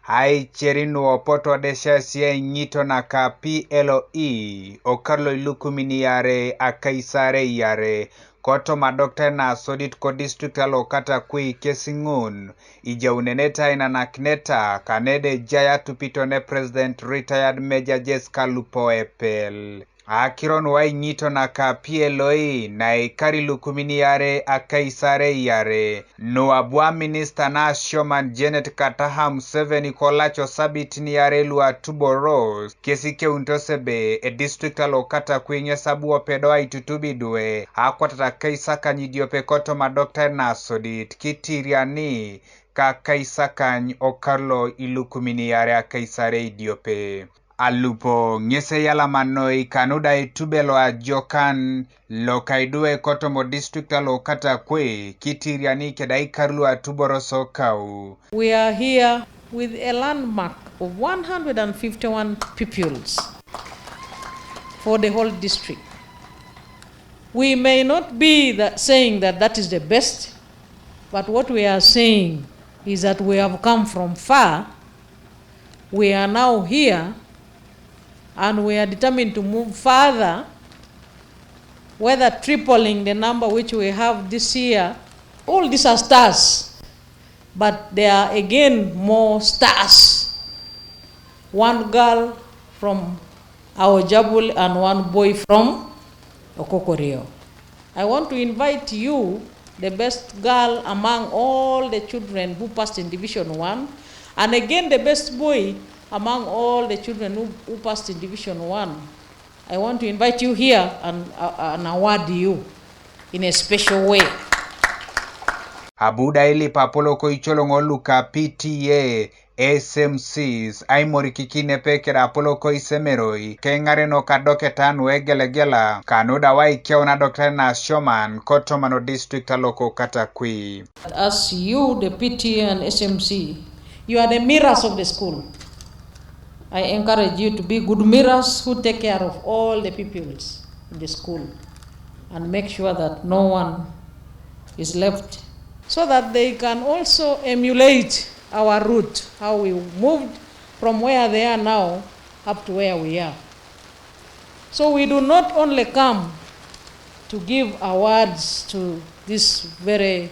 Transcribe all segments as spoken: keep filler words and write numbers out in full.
Aicerin nu opot odeshasia iŋito naka P L E okar lo ilukumin iare akaisarei iare, kotoma adokitare nasodit kodistrikt alo Katakwi kes ŋun ijaunenete ainanakineta kanede ejai atupiton ne President Retired Major Jessica Alupo Epel. Akiro nu aiŋito naka P L E naikar ilukumin iare akaisarei iare, nu abu aminista nasioman Janet Kataha Museveni kolac osabitin iare lu atuboros, kes ikeunitos ebe edistrikt alo Katakwi ŋes abu opedo aitutub idwe akwatat akaisakany idiope kotoma adokitare nasodit kitiriani ka akaisakany okar lo ilukumin iare akaisarei idiope. Alupo ŋes eyalama noi kanuda etube lo ajokan loka idwe kotoma district alo Katakwi kitiriani keda ikar lu atuboros okau. We are here with a landmark of one hundred and fifty-one pupils for the whole district. We may not be that saying that that is the best, but what we are saying is that we have come from far. We are now here and we are determined to move further, whether tripling the number which we have this year. All these are stars, but there are again more stars. One girl from Aojabul and one boy from Okokorio. I want to invite you, the best girl among all the children who passed in Division one, and again the best boy among all the children who, who passed in Division one. I want to invite you here and, uh, and award you in a special way. Abu da ilip apolok oicoloŋo luka P T A, S M Cs aimorikikin epeked apolok oisemeroi keŋarenok adoketa nu egelegela kanuda waikeun adoketa nasioman kotoma odistrict aloko Katakwi. As you, the P T A and S M C, you are the mirrors of the school. I encourage you to be good mirrors who take care of all the pupils in the school and make sure that no one is left, so that they can also emulate our route, how we moved from where they are now up to where we are. So we do not only come to give awards to these very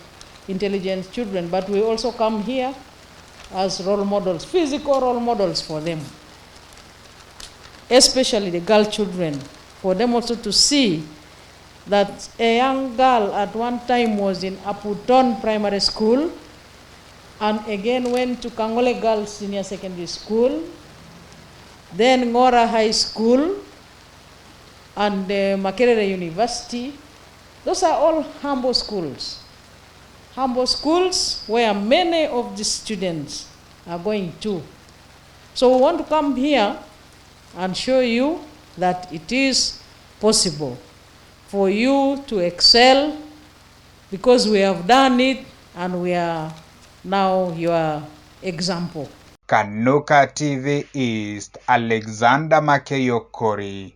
intelligent children, but we also come here as role models, physical role models for them, especially the girl children, for them also to see that a young girl at one time was in Aputon Primary School and again went to Kangole Girls Senior Secondary School, then Ngora High School, and, uh, Makerere University. Those are all humble schools. Humble schools where many of the students are going to. So we want to come here and show you that it is possible for you to excel, because we have done it and we are now your example. Kanuka T V East, Alexander Makeyo Kori.